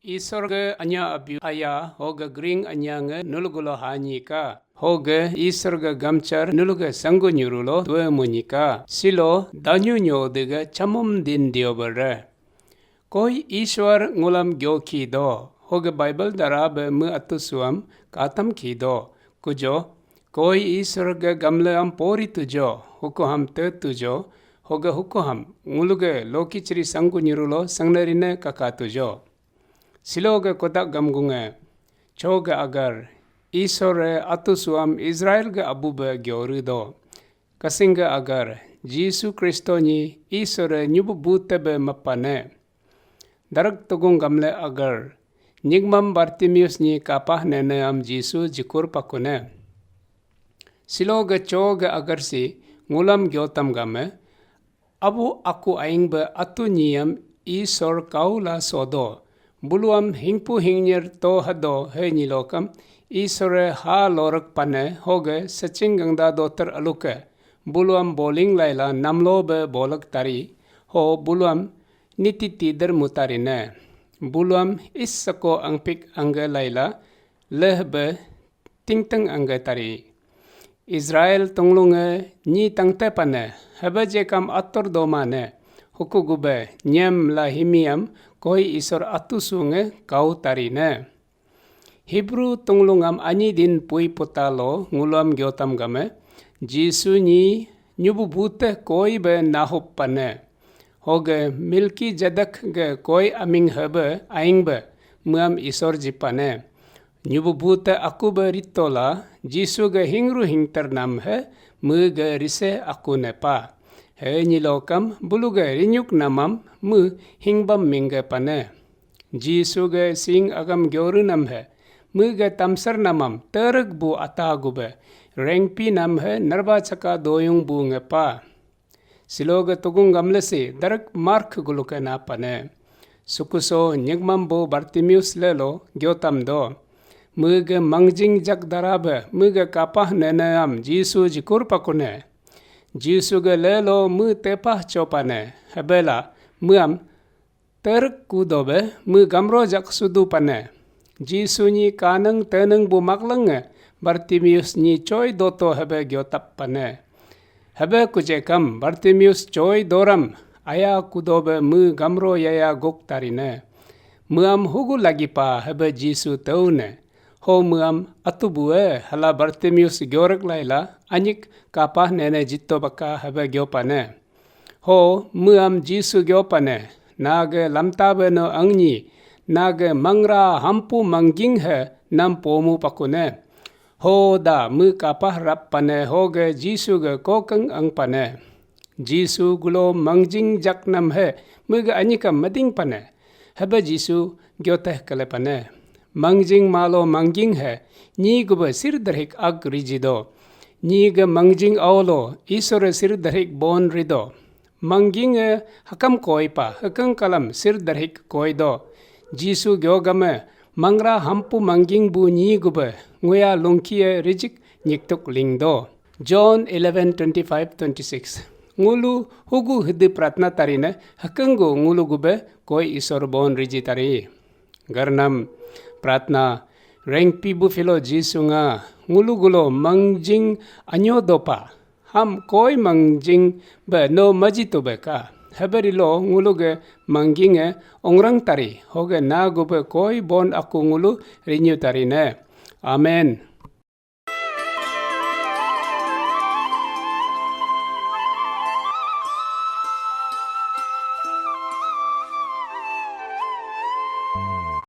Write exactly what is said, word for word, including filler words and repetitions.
Isor ge anya abiu aya, hoge gring anya nge nulugulo hanyi ka. Hoge Isor ge gamchar nuluge sanggu nyurulo due munyi ka. Silo danyu nyo dege chamum din diober re. Koi Isor ngulam gyo ki do. Hoge Bible dara be me atu suam katam ki do. Kujo, koi Isor ge gamle am pori tujo, huko ham te tujo, hoge huko ham nguluge loki chiri sanggu nyirulo sangnarine kaka tujo. Silo ge kodak gamgunge, cho ge agar, Isor re atu suam Israel ge abu be gyoru do. Kasing ge agar, Jisu Kristo nyi Isor re nyubu bute be mapane. Darak tugung gamle agar, nyigmam Bartimius nyi kapah nene am Jisu jikur pakune. Silo ge cho ge agar si ngulam gyotam game, abu aku aing be atu nyiam Isor kau la sodo. Buluam hingpu hingnyer to hado he nyilokam Isor re ha lorek pane hoge saching gangda doter aluke. Buluam boling laila namlo be bolek tari. Ho buluam niti tider mutari ne. Buluam is sako angpik angge laila leh be tingteng angge tari. Israel tunglunge nyi tangte pane, hebe jekam atur doma ne, huku gube nyem la himiam koi Isor atu sunge kau tari ne. Hebrew tunglungam anyi din pui puta lo ngulam gyotam game, Jisu nyi nyubu bute koi be nahup pane. Hoge Melkijedek ge koi aming hebe aing be meam Isor jipane. Nyubu bute aku be ritola, Jisu ge hingru hingter nam he me ge rise aku nepa. He nyilokam bulu ge rinyuk namam me hingbam mingge pane. Jisu ge sing agam gyoru nam he, me ge tamsar namam terek bu ata gube, rengpi nam he narba chaka doyung bu ngepa. Silo ge tugung gamle si darak Mark guluke na pane. Sukuso nyigmam bu Bartimius lelo gyotam do. Me ge mangjing jak dara be, me ge kapah nene am Jisu jikur pakune. Jisu ge lelo me tepah chopane, hebela meam terek kudobe me gamro jak sudu pane. Jisu nyi kaneng teneng bu maklenge Bartimius nyi choi doto hebe gyotap pane. Hebe kujekam Bartimius choi doram aya kudobe me gamro yaya gok tarine. Meam hugu lagi pa hebe Jisu teune. Ho meam atu bue hala Bartimius gyorek laila anyik kapah nene jito baka hebe gyopane. Ho meam Jisu gyopane, nage lamtabe no angnyi, nage mangra hampu mangging he nam pomu pakune. Ho da me kapah rap pane hoge Jisu ge kokeng ang pane. Jisu gulo mangjing jak nam he me ge anyika mading pane. Hebe Jisu gyoteh kele pane. Mangjing malo mangging he, nyi gube sir derhik ag rijido. Nyi ge mangjing aulo Isore sir derhik bon rido. Mangging e hakam koi pa hekeng kalam sir derhik koi do. Jisu gyogame mangra hampu mangging bu nyi gube nguya lungki e rijik nyiktuk ling do. John eleven twenty-five twenty-six. Ngulu hugu hidi pratna tarine hekenggu ngulu gube koi Isor bon riji tari. Garnam pratna rengpi bu philo Jisu nga ngulu gulo mangjing anyo dopa. Ham koi mangjing be no maji to be ka. Heberilo ngulu ge mangging e ongrang tari hoge na gube koi bon aku ngulu rinyu tarine. Amen.